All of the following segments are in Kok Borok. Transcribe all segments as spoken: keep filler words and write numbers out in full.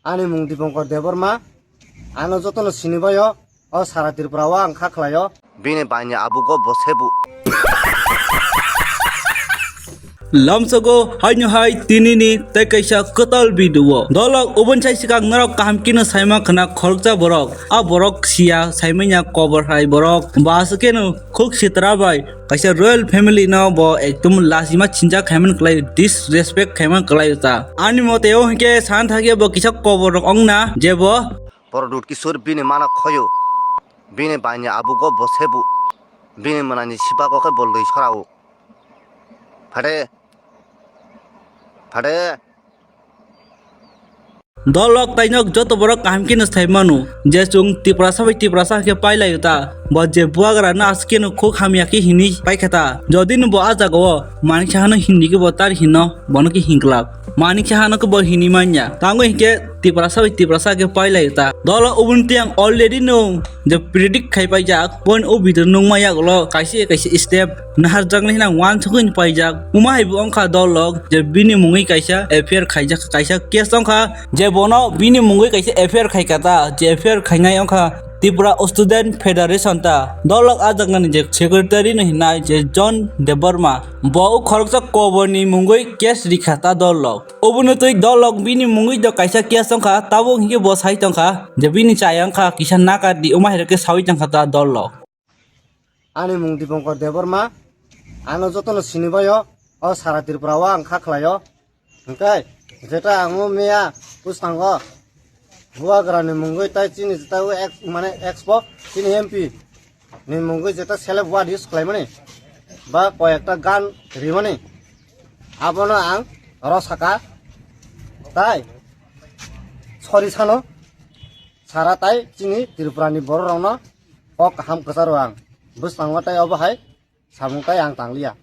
Ani mung Dipankar Debbarma. Ano jotono sinibaio. O sara Tripura o ang kha khlaio. Bini baini abugo bo sebu. Lamsogo haino hai tinini tei kaisa kwtal video. Dolok ubun sai sikang norok kaham kino saima khna khoroksa borok. A borok siya saimanya kobor hai borok. Ba aswkeno khuk sitra bai kaisa royal family no bo ekdom lasima chinjak khaiman kwlai, disrespect khaiman kwlai ta. Ani mote o hinkhe san thakya bo kisa kobor rok ongna je bo. Borok dut kisur bini mana khoyo. Bini baini abugo bo sebu. Bini mwnani sipako khe bo lwi sorao. Phade. Phade. Dolok tainok joto borok kaham khe no sai mano je chwng Tiprasa bai Tiprasa khe pai laio ta. Bo je buagra no aswk khe no khuk hamya khe hini pai kha ta. Jodi no bo a jaga o manik saha no hindi khe bo tar hino bono khe hinglak. Manik saha no khe bo hini manya. Tango hinkhe Tiprasa bai Tiprasa khe pai laio ta. Dolok ubun tiang already no je predict khai paijak, point o video nungma yagulo kaisa kaisa step naharjaknai hinang wansugwi paijak. Uma hai bo wngkha dolok je bini mungwi kaisa F I R khaijak, kaisa case wngkha je bono bini mungwi kaisa F I R khaikha ta, je F I R khainai wngkha Tripura Student Federation ta. Dolok a jagnani je secretary no hinai je John Debbarma, bo khoroksa koborni mungwi case rikha ta dolok. Obono twi dolok bini mungwi do kaisa case wngkha, tabuk hinkhe bo sai tongkha je bini chaya wngkha kisa nakar di, uma hai khe sawi tongkha ta dolok. Ani mung Dipankar Debbarma, ano jotono sinibaio, o sara Tripura o ang kha khlaio. Hinkhe jeta ang o miya bwskango buagrani mungwi tai chini jeta o ex, mane expo chini M P ni mungwi jeta seleb word use khlaimani ba koi ekta gan rimani abono ang rosaka tai sori sano sara tai chini Tripura ni borok rokno kok kaham kwcharo ang bwskango tai obo hai samung tai ang tangliya.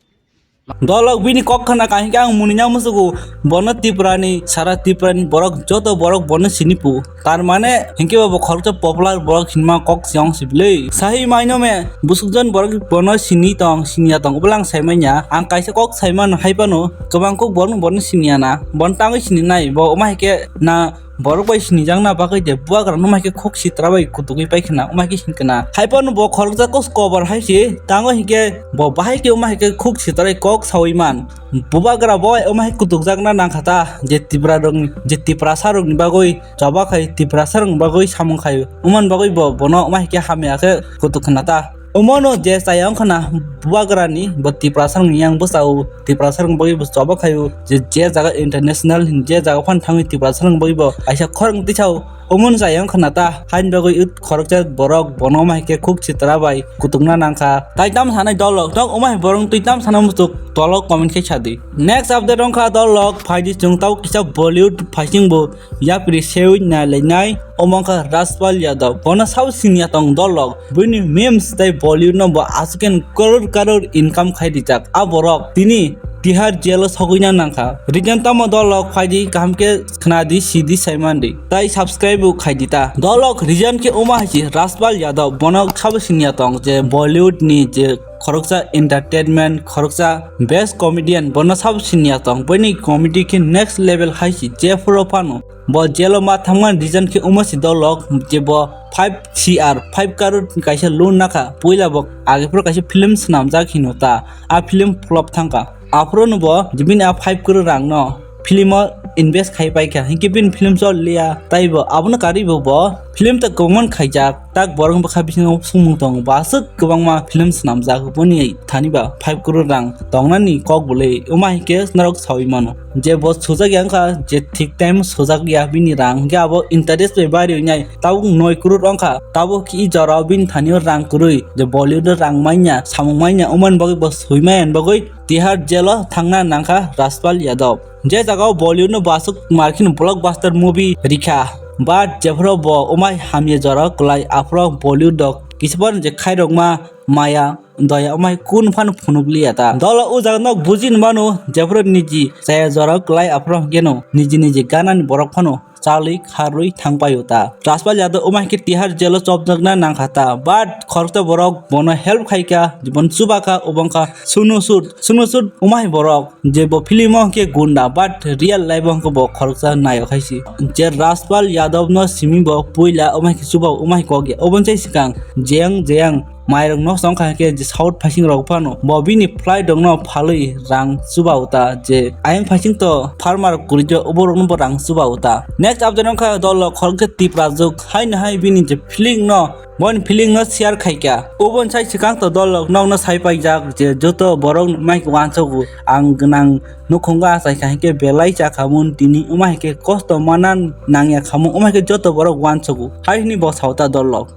Dolok bini kok khna ka hinkhe ang muni nya musugo bono Tripura ni sara Tripura ni borok joto borok bono sini pu. Tar mane hinkhe bo khoroksa popular borok hinma kok se wng sibili. Sahi maino me busuk jon borok bono sini tong, siniya tong, obolang sai manya. Ang kaisa kok sai mano hai pano, kwbang kok bono, bono siniya na. Bon tangwi sini nai, bo oma hai khe na borok bai sinijak na bagwi de buagra no mai khe khuk sitra bai kutugwi pai khna, oma hai khe sin khna. Hai pano bo khoroksa kos kobor hai se, tango hinkhe bo bahai khe oma hai khe khuk sitra bai kok sawi man. Bubagra bo oma hai kutukjak na nang kha ta, je Tripura rok ni, je Tiprasa rok ni bagwi. Choba khai Tiprasa rok bagwi samung khai. Umani bagwi bo bono wngma hai khe hamya khe kutuk khna ta. Umano je chaya wng khna bubagra ni bo Tiprasa rok ni yang bwsao Tiprasa rok bagwi bo choba khaio je, je jaga international hin je jaga phan thangwi Tiprasa rok bagwi bo kaisa khorang tisao umon chaya wng khna ta. Hain bagwi ut khoroksa borok bono wngma hai khe khuk sitra bai kutukna nang kha. Tai tam sanai dolok tok wngma hai borok twi tam sana muchuk tolok comment khe sadi. Next update wng kha dolok phaidi chwng tau kisa Bollywood phaising bo yapri sewi nai lainai omo wngkha Rajpal Yadav. Bono sabo siniya tong dolok. Buini memes tei Bollywood no bo aswk khe koror koror income khai rijak. A borok tini Tihar jail o sogwina nangkha. Reason tamo dolok phaidi kaham khe khnadi sidi saimandi. Tai subscribe bo khaidi ta. Dolok reason khe omo hai se Rajpal Yadav bono sabo siniya tong je Bollywood ni je khoroksa entertainment, khoroksa best comedian, bono sabo siniya tong. Boini comedy khe next level hai se jephuru phano. Bo jail o ma thangmani reason khe omo se dolok je bo five C R, five crore kaisa loan nakha. Puila bo age phuru kaisa film swnamjak hino ta. A film flop thangkha. Aphuru no bo je bini a five crore rang no film o invest khai pai kha. Hinkhe bini film chol liya. Tai bo abono karwi bo, bo film ta kwbangma khaijak. Tak borok bwkha bisingo sumung tongo. Bo aswk kwbangma film swnamjak. Boni thani ba five crore rang tongnani kok bwlwi. Omo hai khe norok sawi mano. Je bo sujak ya wngkha, je thik time sujak ya bini rang. Hinkhe abo interest bai bari wngnai. Tabuk noi crore wngkha. Tabuk i jora o bini thani o rang kwrwi. Je Bollywood o rang manya, samung manya, omo ni bagwi bo swi maya ni bagwi Tihar jail o thangna nangkha Rajpal Yadav. Je jaga o Bollywood no bo aswk markino blockbuster movie rikha. But jephuru bo omo hai hamya jora o kwlai aphuru Bollywood rok kisa phano je khairokma maya doya omo hai kun phano phunuk liya ta. Dolo o jaga no buji mano jephuru niji chaya jora o kwlai aphuru hwnkhe no niji niji ganani borok phano chalwi kharwi thangpaio ta. Rajpal Yadav omo hai khe tihar jail o chopjakna nangkha ta, but khoroksa borok bono help khaikha, bono chubakha, obo wngkha Sunu Sood. Sunu Sood omo hai borok je bo film o hwnkhe gunda, but real life o hwnkhe bo khoroksa nayok hai se. Je Rajpal Yadav no simi bo puila omo hai khe chuba, omo hai kok ya. Oboni sai swkang jeyang jeyang mairok nok song kha khe je south phaising rok phano bo bini flight rok no phalwi rang chuba uta, je ayang phaising to farmer rok kwrwi je obo rok no bo rang chuba uta. Next update wngkha dol rok khoroksa Tiprajwk haino hai bini je feeling no, boni feeling no share khaikha. Oboni sai swkang to dol rok nokno sai paijak je joto borok mai wansogo ang gwnang nukhungo achai kha hinkhe belai cha khamun tini omo hai khe kosto mana nangya khamu omo hai khe joto borok wansogo hai hwnwi bo sauta dol rok.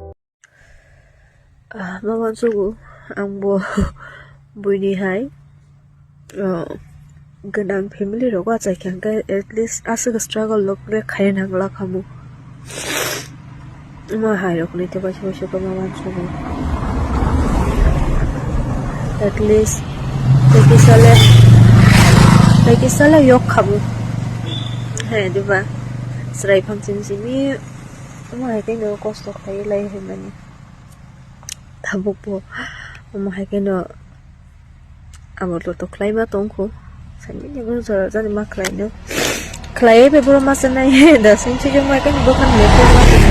Ah, ma wansugo ang bo buini hai, ah, gwnang family rogo achai kha hwnkhe at least aswk struggle rok le khaina nangla khamu. Ma hai rok ni te baisa baisa ma wansugo. At least tei kisa le, tei kisa le yok khamu. Hai diba? Chwrai phang chini chini. Omo hai khe no kosto khlai lai hai mani. Tabuk bo omo hai khe no abo to khlai ma tong kho. Sani ni bo jora jani ma khlai no. Khlai bai boro ma sanai da sing si jong ma khe bo khan me khlai ma tong.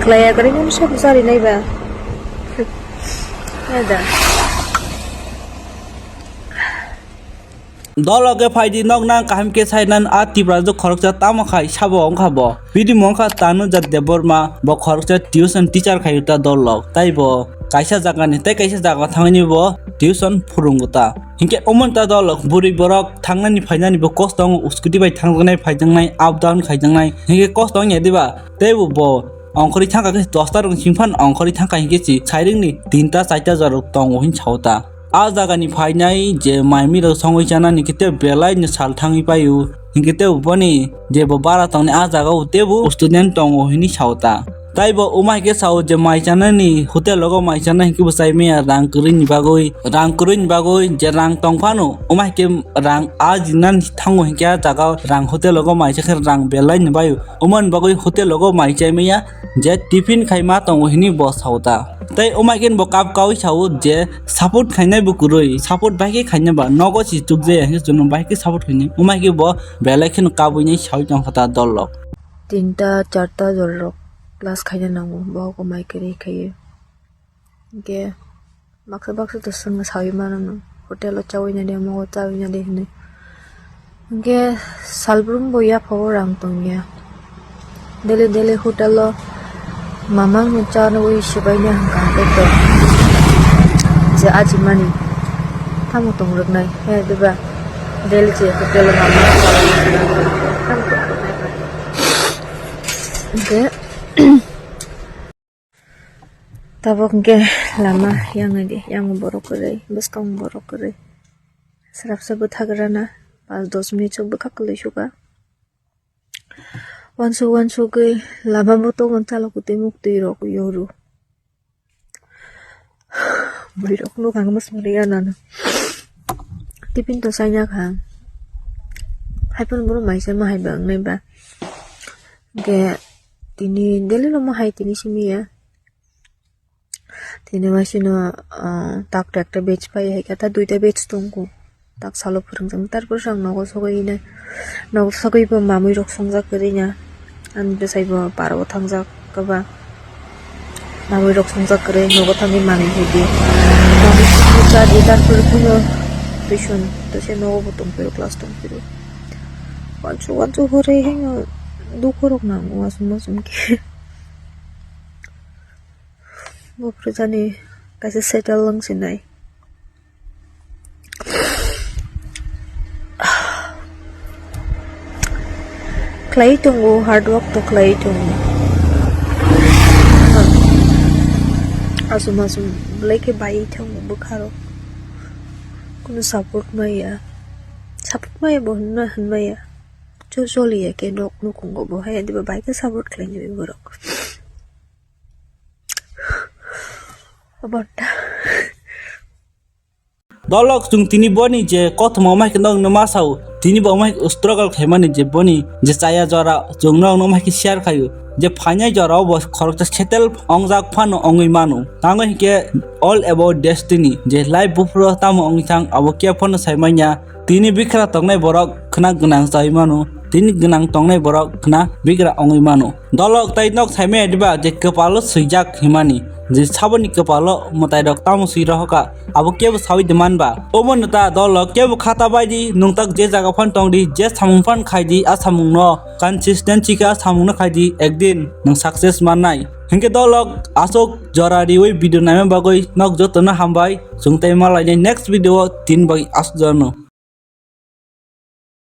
Khlai ya kare ni sa bu sari nai ba. Ya da. Dol loge phaidi nok nang kaham khe sai nan a Tiprajwk khoroksa tamo khai sabo wngkha bo. Bini mung wngkha Tanujat Debbarma, bo khoroksa tuition teacher khai ta dol lok. Tai bo kaisa jaga ni tei kaisa jaga thangni bo tuition phurungo ta. Hinkhe omo ta dol lok bwrwi borok thangnani phainani bo kosto wngo, scooty bai thangjaknai phaijaknai up down khaijaknai. Hinkhe kosto wngya diba? Tei bo bo ongkhorwi thangkha khe dosta rok singphan ongkhorwi thangkha hinkhe si sairing ni tinta charta jorok tongo hin sao ta. A jaga ni phainai je mai mui rok songwi chanani khe tei belai no sal thangwi paio. Hinkhe tei boni je bo bara tongni a jaga o tei bo student tongo hinwi sao ta. Tai bo omo hai khe sao je mai chanani hotel rogo mai chana hinkhe bo chai maya rang kwrwi ni bagwi, rang kwrwi ni bagwi je rang tong phano omo hai khe rang a jinani thango hinkhe a jaga o rang hotel rogo mai cha khe rang belai ni baio. Omo ni bagwi hotel rogo mai chai maya je tiffin khai ma tongo hinwi bo sao ta. Tei omo hai khe bo kap kaui sao je support khainai bo kwrwi, support bai khe khaina ba nogo si chukjaya hinkhe chwngno bai khe support khainai. Omo hai khe bo belai kheno kabui nai saui tongkha ta dol rok. Tinta charta dol rok class khaina nango, bo omo hai khe ri khaiwi. Hinkhe baksa baksa to swngno saui mano no, hotel o chaui nadi, omo o chaui nadi hinwi. Hinkhe salbrum bo yapha o rang tongya. Daily daily hotel o mamang no chanwi swbaina hwnkha hwnkhe to je ajimani tamo tong rwknai he diba? Daily je hotel o mamang no chanwi swbaina tamo tong rwknai ba. Hinkhe tabuk hwnkhe lama yang naidi, yang borok kwrwi, bwskango borok kwrwi. Swrapsa bwthagrana, panch dos minute sok bwkha kwlwi suka. Wansuk wansugwi lama bo tongo, chalo kwtwi muktwi rok yoru. Bwrwi rok nukha hwnkhe mwswk ya nana. Tiffin to chaina kha. Haiphano borok mai chama hai ba wngnai ba. Hinkhe tini daily no mo hai tini simi ya. Tini masino, ah, tak tak ta batch pai hai khe ta duita batch tongo. Tak salo phwrwngjak, tarpor se ang nogo sogwi nai, nogo sogwi bo mamui rok songjak kwrwi na, ani bwsai bo para o thangjak kwbang, mamui rok songjak kwrwi nogo thangwi manwi hwdi, manwi songwi cha di, tarpor phano tuition, tuition nogo bo tong phiro, class tong phiro, wansuk wansuk hwrwi haino dukhu rok nango aswk ma aswk khe. Bo phwrwjani kaisa settle wng sinai. Khlai tongo, hard work to khlai tongo. Aswk aswk belai khe bai tongo bwkha rok. Kunu support maya. Support maya bo hwnna hwnmaya. Cho choliya khe nok nukhungo bo hai diba bai khe support khlainai borok. Abonta. Dolok chwng tini boni je kothoma mai khe nokno ma sao. Tini bo mai struggle khaimani je boni je chaya jora chwng norokno mai khe share khaio. Je phainai jora o bo khoroksa settle ongjak phano ongwi mano. Tango hinkhe all about destiny. Je life buphuru tamo ongwi thang abo khe phano sai manya. Tini bikra tongnai borok khna gwnang chai mano. Tini gwnang tongnai borok khna bikra ongwi mano. Dolok tai nok saimaya diba je kwpalo swijak himani, je saboni kwpalo mwtairok tamo swi rohoka, abo kebo sawi de manba. Omo neta dolok kebo khata baidi nungtak je jaga phan tongdi, je samung phan khaidi, a samungno consistency khe a samungno khaidi, ekdin nwng success mannai. Hinkhe dolok aswk jora riwi video naima bagwi nok jotono hambai, chwng tei malaini next video o tin bagwi aswk jorno.